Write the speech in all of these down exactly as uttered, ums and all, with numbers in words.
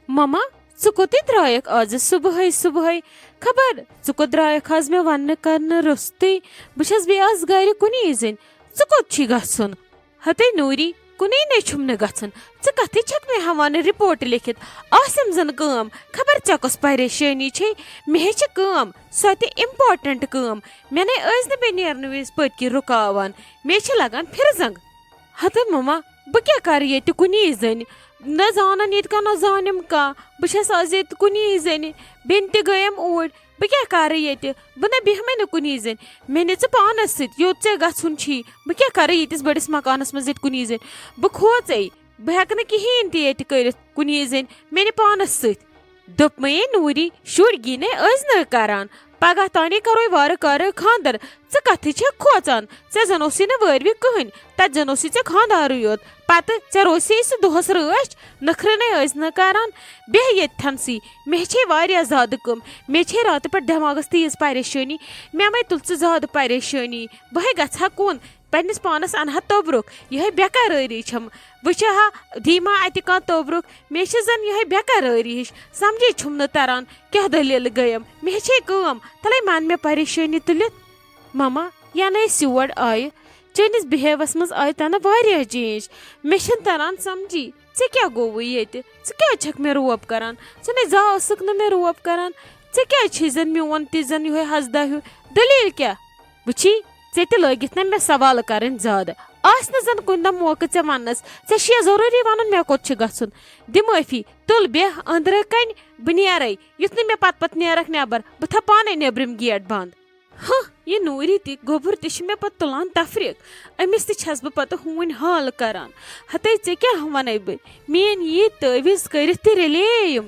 مما، ژٕ کوٚتٕے درٛایَکھ آز صُبحٲے صُبحٲے؟ خبر ژٕ کوٚت درٛایَکھ آز مےٚ وننہٕ کرنہٕ روٚستُے؟ بہٕ چھَس بیٚیہِ آز گرِ کُنی زٔنۍ۔ ژٕ کوٚت چھی گژھُن؟ ہتے نوٗری، کُنی نے چھُم نہٕ گژھُن۔ ژٕ کتھٕے چھکھ مےٚ ہٮ۪وان رپورٹ لیکھِتھ؟ آسٮ۪م زن کٲم، خبر ژےٚ کۄس پریشٲنی چھے؟ مےٚ ہے چھِ کٲم، سۄ تہِ امپارٹنٹ کٲم۔ مےٚ نے ٲسۍ نہٕ بیٚیہِ نیرنہٕ وِزِ پٔتۍ کِنۍ رُکاوان۔ مےٚ چھِ لگان پھِرٕ زنٛگ۔ ہتہٕ مما، بہٕ کیٛاہ کرٕ ییٚتہِ کُنی زٔنۍ؟ نہ زانن ییٚتہِ کانٛہہ، نہ زانِم کانٛہہ۔ بہٕ چھَس آز ییٚتہِ کُنی زٔنۍ۔ بیٚنہِ تہِ گٔیم اوٗرۍ۔ بہٕ کیٛاہ کرٕ ییٚتہِ؟ بہٕ نہ بیٚہمَے نہٕ کُنی زٔنۍ۔ مےٚ نہِ ژٕ پانس سۭتۍ، یوٚت ژےٚ گژھُن چھی۔ بہٕ کیٛاہ کرٕ ییٖتِس بٔڑِس مکانس منٛز ییٚتہِ کُنی زٔنۍ؟ بہٕ کھوژے۔ بہٕ ہٮ۪کہٕ نہٕ کِہیٖنۍ تہِ ییٚتہِ کٔرِتھ کُنی زٔنۍ۔ مےٚ نہِ پانس سۭتۍ۔ دوٚپمَے نوٗری، شُرۍ گی نے ٲسۍ نہٕ کران۔ پگاہ تانی کروے وارٕ کارٕ خاندر۔ ژٕ کتھٕے چھکھ کھوژان؟ ژےٚ زن اوسُے نہٕ وٲروِ کٕہٕنۍ۔ تتہِ زن اوسُے ژےٚ خاندارٕے یوت۔ پتہٕ ژےٚ روزِ ہے سُہ دۄہس رٲچھ۔ نخرٕ نے ٲسۍ نہٕ کران۔ بیٚہہ ییٚتہِ تھنسٕے۔ مےٚ چھے واریاہ زیادٕ کٲم۔ مےٚ چھے راتہٕ پٮ۪ٹھ دٮ۪ماغس تیٖژ پریشٲنی۔ مےٚ مَے تُل ژٕ زیادٕ پریشٲنی۔ بہٕ ہے گژھٕ ہا کُن۔ پننِس پانس انہٕ ہا توٚبرُک۔ یِہے بے قرٲری چھم۔ وٕچھِ ہا، دی ما اتہِ کانٛہہ توٚبرُک؟ مےٚ چھِ زن یِہے بے قرٲری ہِش۔ سمجھے چھُم نہٕ تران، کیٛاہ دٔلیٖل گٔیم؟ مےٚ چھے کٲم۔ تلے مان مےٚ پریشٲنی تُلِتھ۔ مما، ینہٕ أسۍ یور آیہِ، چٲنِس بِہیوس منٛز آیہِ تنہٕ واریاہ چینج۔ مےٚ چھِنہٕ تران سمجھی، ژےٚ کیٛاہ گوٚوُے ییٚتہِ؟ ژٕ کیٛازِ چھکھ مےٚ روب کران؟ ژٕ نے زانٛہہ ٲسٕکھ نہٕ مےٚ روب کران۔ ژےٚ کیٛازِ چھے زن میون تہِ زن یِہوے ہزدہ ہیوٗ؟ دٔلیٖل کیٛاہ؟ وٕچھی، ژےٚ تہِ لٲگِتھ نہ مےٚ سوالہٕ کرٕنۍ زیادٕ۔ آسہِ نہٕ زن کُنہِ دۄہ موقعہٕ ژےٚ وننس، ژےٚ چھُیا ضروٗری ونُن مےٚ کوٚت چھُ گژھُن؟ دِ معٲفی، تُل بیٚہہ أنٛدرٕ کنۍ، بہٕ نیرے۔ یُتھ نہٕ مےٚ پتہٕ پتہٕ نیرکھ نٮ۪بر، بہٕ تھاو پانے نیبرِم گیٹ بند۔ ہہ، یہِ نوٗری تہِ گوٚبُر تہِ چھِ مےٚ پتہٕ تُلان تفریٖق۔ أمِس تہِ چھَس بہٕ پتہٕ ہوٗنۍ حال کران۔ ہتے ژےٚ کیٛاہ ونے بہٕ؟ میٲنۍ یہِ تعویٖذ کٔرِتھ تہِ رلییِم۔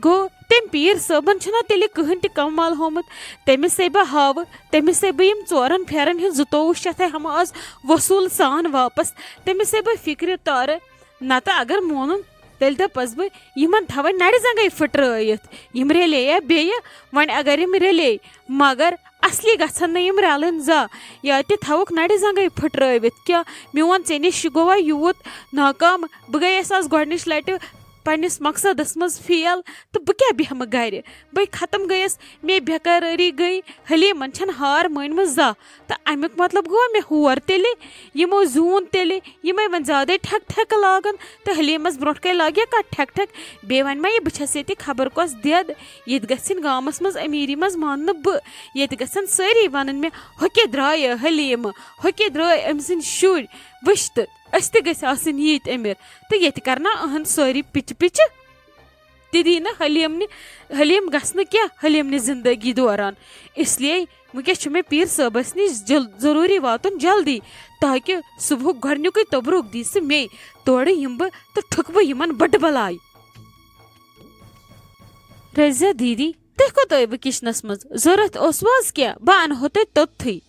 گوٚو، تٔمۍ پیٖر صٲبن چھُنہ تیٚلہِ کٕہٕنۍ تہِ کمال ہومُت۔ تٔمِس ہے بہٕ ہاوٕ، تٔمِس ہے بہٕ یِم ژورن پھیرن ہٕنٛز زٕتووُہ شیٚتھ ہے ہٮ۪مہٕ آز وصوٗل سان واپس۔ تٔمِس ہے بہٕ فِکرِ تارٕ۔ نتہٕ اگر مونُن، تیٚلہِ دپس بہٕ، یِمن تھاوے نرِ زنگے پھٕٹرٲیِتھ۔ یِم رلییا بیٚیہِ، وۄنۍ اگر یِم رلے، مگر اصلی گژھن نہٕ یِم رلٕنۍ زانٛہہ۔ یا تہِ تھاوُکھ نرِ زنگے پھٕٹرٲوِتھ۔ کیٛاہ میون ژےٚ نِش گوٚوا یوٗت ناکام؟ بہٕ گٔیس آز گۄڈنِچ لٹہِ پننِس مقصدس منٛز فیل، تہٕ بہٕ کیٛاہ بیٚہمہٕ گرِ؟ بے ختم گٔیس، مے بے قرٲری گٔے۔ حلیمن چھنہٕ ہار مٲنمٕژ زانٛہہ۔ تہٕ امیُک مطلب گوٚو مےٚ ہور تیٚلہِ۔ یِمو زیوٗن تیٚلہِ، یِمے وۄنۍ زیادے ٹھیکہٕ ٹھیکہٕ لاگن۔ تہٕ حلیمس برونٛٹھ کَے لاگہِ کانٛہہ ٹھیکہٕ ٹھیکہٕ؟ بیٚیہِ وَنہِ ما یہِ، بہٕ چھَس ییٚتہِ خبر کۄس دٮ۪د؟ ییٚتہِ گژھِ نہٕ گامس منٛز أمیٖری منٛز ماننہٕ بہٕ۔ ییٚتہِ گژھن سٲری وَنٕنۍ مےٚ، ہُہ کیٛاہ درٛایہِ حلیمہٕ، ہُہ کیٛاہ درٛاے أمۍ سٕنٛدۍ شُرۍ۔ وٕچھ تہٕ، أسۍ تہِ گٔژھۍ آسٕنۍ ییٖتۍ أمیٖر۔ تہٕ ییٚتہِ کرنا أہنٛد سٲری پِچہِ پِچہِ۔ تہِ دی نہٕ حلیمنہِ، حلیم گژھِ نہٕ کینٛہہ حلیمنہِ زندگی دوران۔ اس لیے وٕنکیٚس چھُ مےٚ پیٖر صٲبس نِش جل-، ضروٗری واتُن جلدی، تاکہِ صُبحُک گۄڈٕنیُکُے توٚبرُک دی سُہ مے۔ تورٕ یِمہٕ بہٕ تہٕ ٹھُکہٕ بہٕ یِمن بٔڈٕ بلاے۔ رزیا دیدی، تُہۍ کوٚت ٲیوٕ کچنس منٛز؟ ضروٗرت اوسوٕ حظ کینٛہہ؟ بہٕ انہو تۄہہِ توٚتتھٕے۔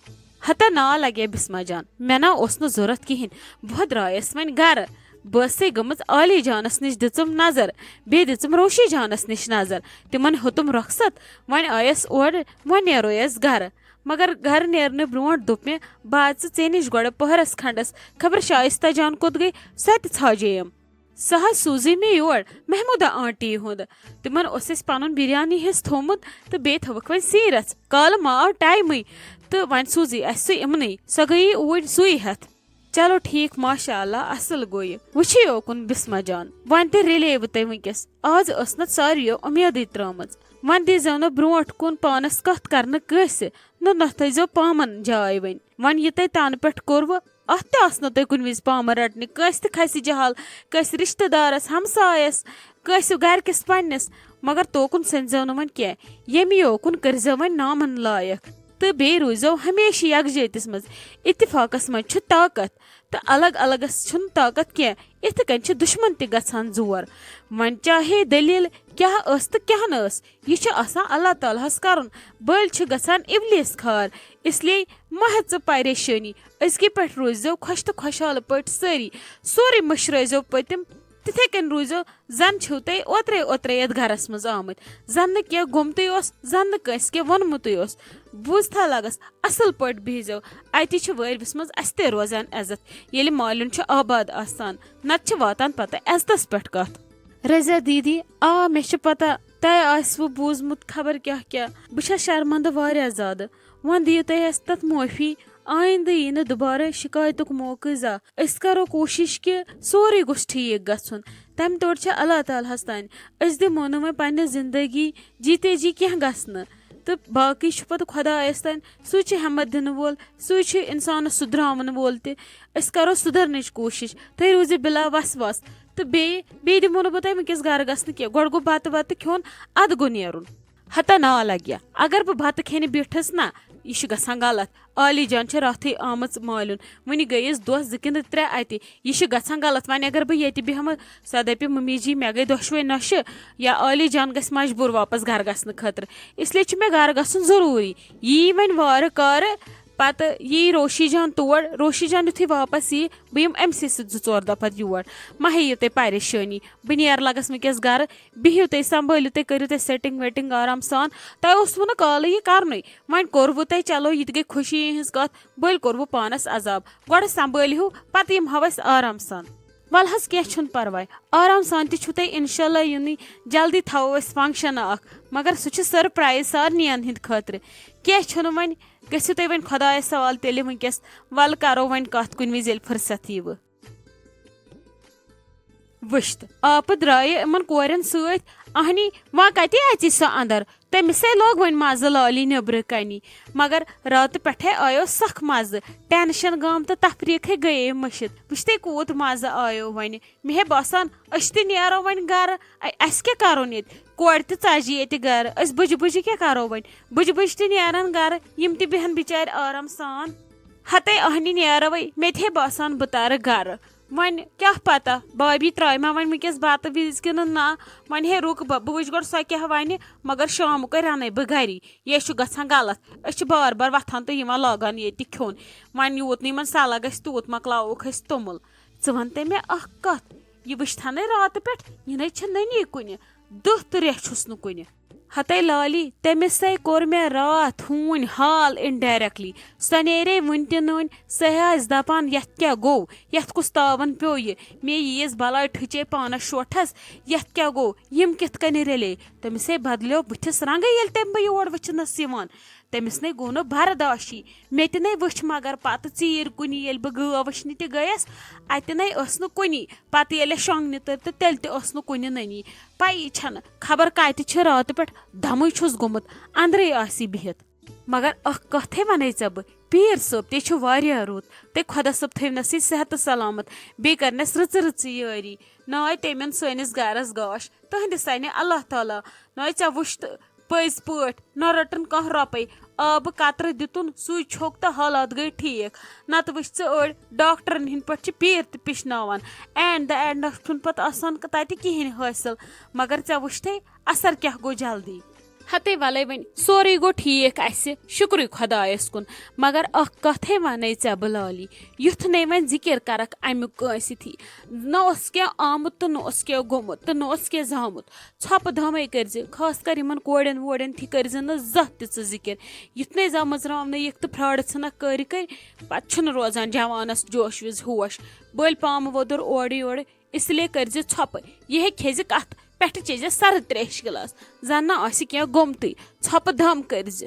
ہتا نا لگے بسمہ جان، مےٚ نا اوس نہٕ ضروٗرت کِہیٖنۍ۔ بہٕ درٛایس وۄنۍ گرٕ۔ بہٕ ٲسسَے گٔمٕژ عالی جانس نِش، دِژٕم نظر، بیٚیہِ دِژٕم روشی جانس نِش نظر۔ تِمن ہیوٚتُم رۄخصت۔ وۄنۍ آیس اورٕ، وۄنۍ نیرو أسۍ گرٕ۔ مگر گرٕ نیرنہٕ برونٛٹھ دوٚپ مےٚ، بہٕ اژٕ ژےٚ نِش گۄڈٕ پٔہرس کھنڈس، خبر شایستہ جان کوٚت گٔے، سۄ تہِ ژھاجے یِم۔ سۄ حظ سوٗزٕے مےٚ یور محمودہ آنٹی ہُنٛد۔ تِمن اوس اَسہِ پنُن بریانی حصہٕ تھوٚومُت تہٕ بیٚیہِ تھٲوٕکھ وۄنۍ سیٖرَژھ۔ کالہٕ ما آو ٹایمٕے تہٕ وۄنۍ سوٗزٕے اَسہِ سُہ یِمنٕے۔ سۄ گٔیے اوٗرۍ سُے ہٮ۪تھ۔ چلو ٹھیٖک، ماشاء اللہ، اصل گوٚو یہِ۔ وٕچھِو یوکُن بسمہ جان، وۄنۍ تہِ رلیوٕ تۄہہِ وٕنکیٚس۔ آز ٲس نہٕ ساروِیو اُمیدٕے ترٲومٕژ۔ وۄنۍ دیٖزیو نہٕ برونٛٹھ کُن پانس کتھ کرنہٕ کٲنٛسہِ، نہ نہ تھٲیزیو پامن جاے۔ وۄنۍ، وۄنۍ یہِ تۄہہِ تنہٕ پٮ۪ٹھ کوٚروٕ، اتھ تہِ آسنو تۄہہِ کُنہِ وِزِ پامن رٹنہِ، کٲنٛسہِ تہِ کھسہِ جہل، کٲنٛسہِ رشتہٕ دارس، ہمسایس، کٲنٛسہِ گرِ کِس پننِس، مگر توکُن سٔنزیو نہٕ وۄنۍ کینٛہہ، ییٚمہِ یوکُن کٔرزیو وۄنۍ نامن لایق۔ تہٕ بیٚیہِ روٗزیو ہمیشہِ یکجٲہتِس منٛز۔ اتفاقس منٛز چھُ طاقت تہٕ الگ الگس چھُنہٕ طاقت کینٛہہ۔ یِتھٕ کٔنۍ چھِ دُشمن تہِ گژھان زور۔ وۄنۍ چاہے دٔلیٖل کیٛاہ ٲس تہٕ کیٛاہ نہٕ ٲس، یہِ چھُ آسان اللہ تعالیٰ ہس کرُن۔ بٔلۍ چھِ گژھان ابلیس خار۔ اس لیے مہ ہےٚ ژٕ پریشٲنی۔ أزکہِ پٮ۪ٹھ روٗززیو خۄش تہٕ خۄشحالہٕ پٲٹھۍ سٲری۔ سورُے مٔشرٲوزیو پٔتِم۔ تِتھے کٔنۍ روٗزیو زن چھِو تُہۍ اوترے اوترے یتھ گرس منٛز آمٕتۍ۔ زن نہٕ کینٛہہ گوٚمتُے اوس، زن نہٕ کٲنٛسہِ کینٛہہ ووٚنمُتُے اوس۔ بوٗزتھا لگس، اصل پٲٹھۍ بِہزیو۔ اتی چھِ وٲرۍوِس منٛز اسہِ تہِ روزان عزت، ییٚلہِ مالیُن چھُ آباد آسان، نتہٕ چھِ واتان پتہٕ عزتس پٮ۪ٹھ کتھ۔ رضیہ دیدی، آ، مےٚ چھِ پتہ، تۄہہِ آسِوٕ بوٗزمُت خبر کیٛاہ کیٛاہ۔ بہٕ چھَس شرمندٕ واریاہ زیادٕ۔ وۄنۍ دِیِو تُہۍ اَسہِ تَتھ معٲفی۔ آیندٕ یی نہٕ دُبارٕ شِکایتُک موقعہٕ زانٛہہ۔ أسۍ کرو کوٗشِش کہِ سورُے گوٚژھ ٹھیٖک گژھُن۔ تَمہِ تورٕ چھِ اللہ تعالیٰ ہَس تانۍ۔ أسۍ دِمو نہٕ وۄنۍ پننہِ زندگی جیٖتے جی کینٛہہ گژھنہٕ۔ تہٕ باقٕے چھُ پتہٕ خۄدایَس تانۍ۔ سُے چھُ ہٮ۪مت دِنہٕ وول، سُے چھُ اِنسانَس سُدھراوَن وول تہِ۔ أسۍ کرو سُدھرنٕچ کوٗشِش۔ تُہۍ روٗزِو بِلا وسواس۔ تہٕ بیٚیہِ، بیٚیہِ دِمو نہٕ بہٕ تۄہہِ وٕنکیٚس گرٕ گژھنہٕ کینٛہہ۔ گۄڈٕ گوٚو بتہٕ وتہٕ کھیوٚن، اَدٕ گوٚو نیرُن۔ ہتا نا لگیا۔ اگر بہٕ بتہٕ کھیٚنہِ بیٖٹھٕس نا، یہِ چھُ گژھان غلط۔ عالی جان چھِ راتھٕے آمٕژ مالیُن۔ وٕنہِ گٔیَس دۄہ زٕ کِنہٕ ترٛےٚ اَتہِ۔ یہِ چھُ گژھان غلط۔ وۄنۍ اگر بہٕ ییٚتہِ بیٚہمہٕ، سۄ دَپہِ، "مٔمی جی، مےٚ گٔے دۄشوَے نۄشہِ"، یا عالی جان گژھِ مجبوٗر واپس گرٕ گژھنہٕ خٲطرٕ۔ اس لیے چھُ مےٚ گرٕ گژھُن ضروٗری۔ یی وۄنۍ وارٕ کارٕ، پتہٕ یی روشی جان تور۔ روشی جان یُتھُے واپس یی، بہٕ یِمہٕ أمۍ سٕے سۭتۍ زٕ ژور دۄہ پتہٕ یور۔ مہ ہیٚیِو تُہۍ پریشٲنی۔ بہٕ نیرٕ لگس وٕنکیٚس گرٕ۔ بِہِو تُہۍ، سنبھٲلِو تُہۍ، کٔرِو تُہۍ setting ویٹنگ آرام سان۔ تۄہہِ اوسوٕ نہٕ کالٕے یہِ کرنُے۔ وۄنۍ کوٚروٕ تۄہہِ، چلو، یہِ تہِ گٔے خوشی ہٕنٛز کتھ، بٔلۍ کوٚروٕ پانس عذاب۔ گۄڈٕ سنبھٲلِو، پتہٕ یِمہو أسۍ آرام سان۔ ول حظ، کینٛہہ چھُنہٕ پرواے، آرام سان تہِ چھُو تۄہہِ انشاءاللہ یُنٕے۔ جلدی تھاوو أسۍ function اکھ، مگر سُہ چھُ surprise سارنٕیَن ہٕنٛدِ خٲطرٕ۔ کینٛہہ چھُنہٕ، وۄنۍ گٔژھِو تُہۍ وۄنۍ خۄدایس حوالہٕ تیٚلہِ وٕنکیٚس۔ ول کرو وۄنۍ کتھ کُنہِ وِزِ، ییٚلہِ فرصت ییٖوٕ۔ وٕچھتھ آپہٕ درٛایہِ یِمن کورٮ۪ن سۭتۍ۔ اہنی، وۄنۍ کتہِ اژِ سۄ اندر؟ تٔمِسے لوگ وۄنۍ مزٕ لالی نیبرٕ کنی۔ مگر راتہٕ پٮ۪ٹھے آیو سخ مزٕ۔ ٹینشن، غم تہٕ تفریٖقے گٔیے مٔشِتھ۔ وٕچھتھٕے کوٗت مزٕ آیو وۄنۍ۔ مےٚ ہے باسان، أسۍ تہِ نیرو وۄنۍ گرٕ۔ اَ-، اَسہِ کیٛاہ کَرُن ییٚتہِ؟ کورِ تہِ ژَجہِ ییٚتہِ گرٕ۔ أسۍ بٕجہِ بٕجہِ کیٛاہ کَرو وۄنۍ؟ بٕجہِ بٕجہِ تہِ نیرَن گرٕ، یِم تہِ بیٚہَن بِچارِ آرام سان۔ ہَتے اَہنہِ نیرَوَے، مےٚ تہِ ہے باسان بہٕ تَرٕ گرٕ۔ وۄنۍ کیٛاہ پَتہ، بابی ترٛاوِ ما وۄنۍ وٕنکیٚس بَتہٕ وِزِ کِنہٕ نہ؟ وۄنۍ ہے رُک بہٕ، بہٕ وٕچھِ گۄڈٕ سۄ کیٛاہ وَنہِ، مگر شامُک ہے رَنَے بہٕ گری۔ یے چھُ گژھان غلط۔ أسۍ چھِ بار بار وۄتھان تہٕ یِوان لاگان ییٚتہِ کھیوٚن۔ وۄنۍ یوٗت نہٕ یِمَن سَلَگ گژھِ، تیوٗت مۄکلاووکھ أسۍ توٚمُل۔ ژٕ وَن تہٕ مےٚ اَکھ کَتھ، یہِ وٕچھتھا نَے راتہٕ پٮ۪ٹھ، یہِ نَے چھِ نٔنی کُنہِ، دُہ تہٕ رٮ۪تھ چھُس نہٕ کُنہِ۔ ہَتے لالی، تٔمِسَے کوٚر مےٚ راتھ ہوٗنۍ حال indirectly۔ سۄ نیرے وٕنہِ تہِ نٔنۍ، سۄ آسہِ دَپان، "یَتھ کیٛاہ گوٚو؟ یَتھ کُس تاوَن پیوٚو یہِ؟ مےٚ ییٖیَس بَلاے ٹھٕچے پانَس شوٹھَس، یَتھ کیٛاہ گوٚو؟ یِم کِتھ کٔنۍ رَلے؟" تٔمِسَے بدلیو بٕتھِس رنٛگٕے، ییٚلہِ تٔمۍ بہٕ یور وٕچھنَس یِوان۔ تٔمِس نے گوٚو نہٕ برداشی۔ مےٚ تہِ نے وٕچھ، مگر پتہٕ ژیٖرۍ کُنہِ ییٚلہِ بہٕ گٲو وٕچھنہِ تہِ گٔیَس، اَتہِ نے ٲس نہٕ کُنی۔ پتہٕ ییٚلہِ شۄنٛگنہِ تٔر تہٕ تیٚلہِ تہِ ٲس نہٕ کُنہِ نٔنی۔ پَیی چھَنہٕ، خبر کَتہِ چھِ راتہٕ پٮ۪ٹھ دَمٕے چھُس گوٚمُت، اَندرٕے آسی بِہِتھ۔ مگر اَکھ کَتھے وَنے ژےٚ بہٕ، پیٖر صٲب تے چھُ واریاہ رُت۔ تے خۄدا صٲب تھٲوِنَسٕے صحت تہٕ سلامت، بیٚیہِ کَرنَس رٕژٕ رٕژٕ یٲری۔ نہ آے تٔمۍ سٲنِس گَرَس گاش، تُہٕنٛدِ سَنہِ اللہ تعالیٰ۔ نہ آے ژےٚ وٕچھ تہٕ پٔزۍ پٲٹھۍ نہ رٔٹٕن کانٛہہ رۄپَے۔ آبہٕ قطرٕ دِتُن، سُے چھوٚک تہٕ حالات گٔے ٹھیٖک۔ نَتہٕ وٕچھ ژٕ أڑۍ ڈاکٹرَن ہِنٛدۍ پٲٹھۍ چھِ پیٖر تہِ پِشناوان۔ At the end چھُنہٕ پَتہٕ آسان تَتہِ کِہیٖنۍ حٲصِل۔ مگر ژےٚ وٕچھتھٕے اَثر کیٛاہ گوٚو جلدی۔ ہَتے وَلَے وۄنۍ، سورُے گوٚو ٹھیٖک اَسہِ، شُکرُے خۄدایَس کُن۔ مگر اَکھ کَتھے وَنے ژےٚ بہٕ لالی، یُتھ نے وۄنۍ ذِکِر کَرَکھ اَمیُک کٲنٛسہِ تھی۔ نہ اوس کینٛہہ آمُت تہٕ نہ اوس کینٛہہ گوٚمُت تہٕ نہ اوس کینٛہہ زامُت۔ ژھۄپہٕ دھامَے کٔرۍ زِ، خاص کر یِمَن کورٮ۪ن وورٮ۪ن تھی کٔرۍ زِ نہٕ زانٛہہ تہِ ژٕ ذِکِر۔ یُتھ نے زامٕژ راونہٕ یِکھ تہٕ پھرٛاڑٕ ژھٕنَکھ کٔرۍ کٔرۍ، پَتہٕ چھُنہٕ روزان جوانَس جوش وِز ہوش۔ بٔلۍ پامہٕ وۄدُر اورٕ یورٕ، اس لیے کٔرۍ زِ ژھۄپہٕ۔ یہِ ہے کھیٚزِ کَتھ پٮ۪ٹھٕ چیٚزِ سَرٕد ترٛیش گِلاس، زَن نہ آسہِ کینٛہہ گوٚمتٕے۔ ژھۄپہٕ دھام کٔرۍ زِ۔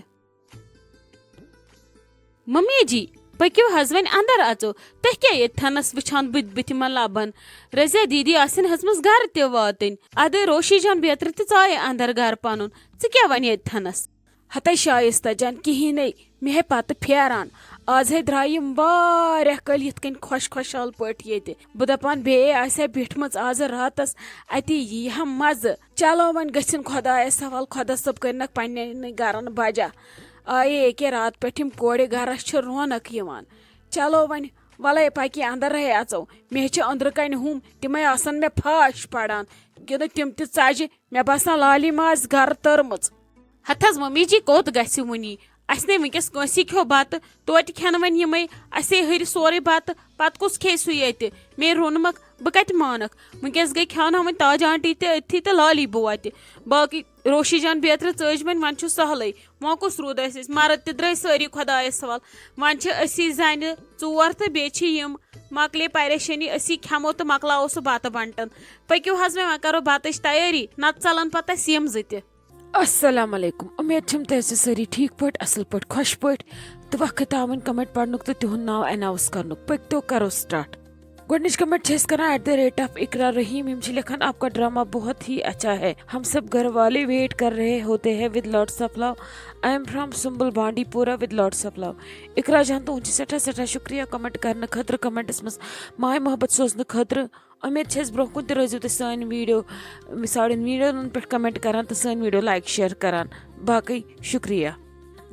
ممی جی، پٔکِو حظ وۄنۍ اندر اژو۔ تُہۍ کیٛاہ ییٚتہِ تھنس وٕچھان بٕتھِ بٕتھِ یِمن لبن؟ رضیہ دیدی آسن ہیٚژمٕژ گرٕ تہِ واتٕنۍ۔ ادٕ روشی جان بیترِ تہِ ژایہِ اندر گرٕ پنُن۔ ژٕ کیٛاہ وۄنۍ ییٚتہِ تھنس؟ ہتے شایستہ جان، کِہیٖنۍ نے، مےٚ ہے پتہٕ پھیران۔ آز ہے درٛاے یِم واریاہ کٲلۍ یِتھ کٔنۍ خۄش خۄشحال پٲٹھۍ ییٚتہِ۔ بہٕ دپان، بیٚیہِ آسہِ ہا بیٖٹھمٕژ آز راتس، اتی یی ہا مزٕ۔ چلو وۄنۍ گٔژھِن خۄدایس حوال، خۄدا صٲب کٔرِنکھ پننٮ۪ن گرن بجا۔ آیے ییٚکیٛاہ راتہٕ پٮ۪ٹھ یِم کورِ گرس چھِ رونق یِوان۔ چلو وۄنۍ، ولے پکی اندرے اژو۔ مےٚ چھِ أنٛدرٕ کنہِ ہُم، تِمے آسن مےٚ پھاش پران۔ کِنہٕ تِم تہِ ژجہِ؟ مےٚ باسان لالی ما آسہِ گرٕ تٔرمٕژ۔ ہتہٕ حظ ممی جی، کوٚت گژھِ وُنی؟ اسہِ نے وٕنکیٚس کٲنٛسی کھیوٚو بتہٕ، توتہِ کھٮ۪نہٕ وۄنۍ یِمے۔ اسے ہُرِ سورُے بتہٕ، پتہٕ کُس کھیٚیہِ سُے ییٚتہِ؟ مے روٚنمکھ، بہٕ کتہِ مانکھ؟ وٕنکیٚس گٔے کھیاوناوٕنۍ تاج آنٹی تہِ أتھی تہٕ لالی بُوا تہِ۔ باقٕے روشی جان بیترِ ژٲجۍ وۄنۍ، وۄنۍ چھُ سہلٕے۔ وۄنۍ کُس روٗد اَسہِ؟ أسۍ مرد تہِ درٛاے سٲری خۄدایس حوال۔ وۄنۍ چھِ أسی زنہِ ژور تہٕ بیٚیہِ چھِ یِم۔ مۄکلے پریشٲنی، أسی کھٮ۪مو تہٕ مۄکلاوو سُہ بتہٕ بنٹن۔ پٔکِو حظ وۄنۍ، وۄنۍ کرو بتٕچ تیٲری، نتہٕ ژلن پتہٕ اَسہِ یِم زٕ تہِ۔ السلام علیکم، امید چھم تُہۍ ٲسِو سٲری ٹھیک پٲٹھۍ، اصل پٲٹھۍ، خۄش پٲٹھۍ، تہٕ وقت آو وۄنۍ کمنٹ پرنُک تہٕ تِہُنٛد ناو اناؤنس کرنُک۔ پٔکتو کرو سٹارٹ۔ گۄڈٕنِچ کمنٹ چھِ أسۍ کران ایٹ دی ریٹ آف اقرا رحیم۔ یِم چھِ لیکھان، "آپ کا ڈرامہ بہت ہی اچھا ہے، ہم سب گھر والے ویٹ کر رہے ہوتے ہیں with lots of love, I am from Sumbal بانڈی پورہ with lots of love." اقرا جان، تُہُنٛد چھُ سٮ۪ٹھاہ سٮ۪ٹھاہ شُکریہ کمنٹ کرنہٕ خٲطرٕ۔ کمنٹس منٛز ماے محبت سوزنہٕ خٲطرٕ۔ امید چھس برونٛہہ کُن تہِ روزِو تُہۍ سٲنۍ ویڈیو، سانٮ۪ن ویڈیون پٮ۪ٹھ کمنٹ کران تہٕ سٲنۍ ویڈیو لایک شیئر کران۔ باقٕے شُکریہ۔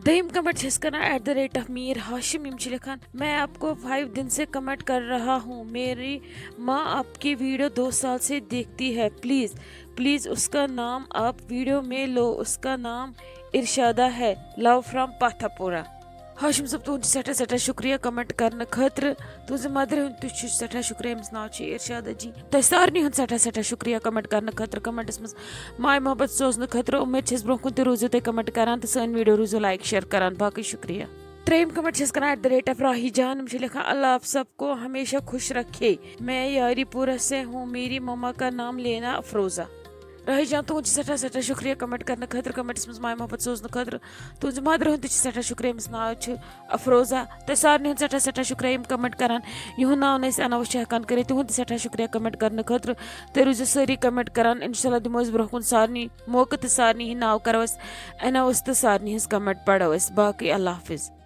دوٚیِم کمنٹ چھِ أسۍ کران at the rate of Mir Hashim. یِم چھِ لیکھان، "میں آپ کو فائیو دن سے کمنٹ کر رہا ہوں، میری ماں آپ کی ویڈیو دو سال سے دیکھتی ہے، پلیز پلیز اس کا نام آپ ویڈیو میں لو، اس کا نام ارشادہ ہے، لو فرام پاتھا پورہ۔" ہاشم صٲب، تُہُنٛد چھُ سٮ۪ٹھاہ سٮ۪ٹھاہ شُکریہ کمنٹ کرنہٕ خٲطرٕ۔ تُہٕنٛزِ مدرِ ہُنٛد تہِ چھُ سٮ۪ٹھاہ شُکریہ، أمِس ناو چھُ ارشادہ جی۔ تۄہہِ سارنٕے ہُنٛد سٮ۪ٹھاہ سٮ۪ٹھاہ شُکریہ کمنٹ کرنہٕ خٲطرٕ، کمنٹس منٛز ماے محبت سوزنہٕ خٲطرٕ۔ امید چھِ أسۍ برونٛہہ کُن تہِ روٗزِو تُہۍ کمنٹ کران تہٕ سٲنۍ ویڈیو روٗزِو لایک شیئر کران۔ باقٕے شُکریہ۔ ترٛیٚیِم کمنٹ چھِ أسۍ کران ایٹ دی ریٹ آف راہی جان۔ یِم چھِ لیکھان، "اللہ آپ سب کو ہمیشہ خوش رکھے، میں یاری پورہ سے ہوں، میری مما کا نام لینا افروزہ۔" راہی جان، تُہُنٛد چھُ سٮ۪ٹھاہ سٮ۪ٹھاہ شُکریہ کمنٹ کرنہٕ خٲطرٕ، کمنٹس منٛز ماے محبت سوزنہٕ خٲطرٕ۔ تُہٕنٛزِ مدرِ ہُنٛد تہِ چھُ سٮ۪ٹھاہ شُکریہ، أمِس ناو چھُ افروزہ۔ تۄہہِ سارنٕے ہُنٛد سٮ۪ٹھاہ سٮ۪ٹھاہ شُکریہ یِم کمنٹ کران، یِہُنٛد ناو نہٕ أسۍ اناؤنس چھِ ہٮ۪کان کٔرِتھ، تِہُنٛد تہِ سٮ۪ٹھاہ شُکریہ کمنٹ کرنہٕ خٲطرٕ۔ تُہۍ روٗزِو سٲری کمنٹ کران، انشاءاللہ دِمو أسۍ برونٛہہ کُن سارنٕے موقعہٕ تہٕ سارنٕے ہٕنٛدۍ ناو کرو أسۍ اناؤنس تہٕ سارنٕے ہٕنٛز کمنٹ پرو أسۍ۔ باقٕے اللہ حافظ۔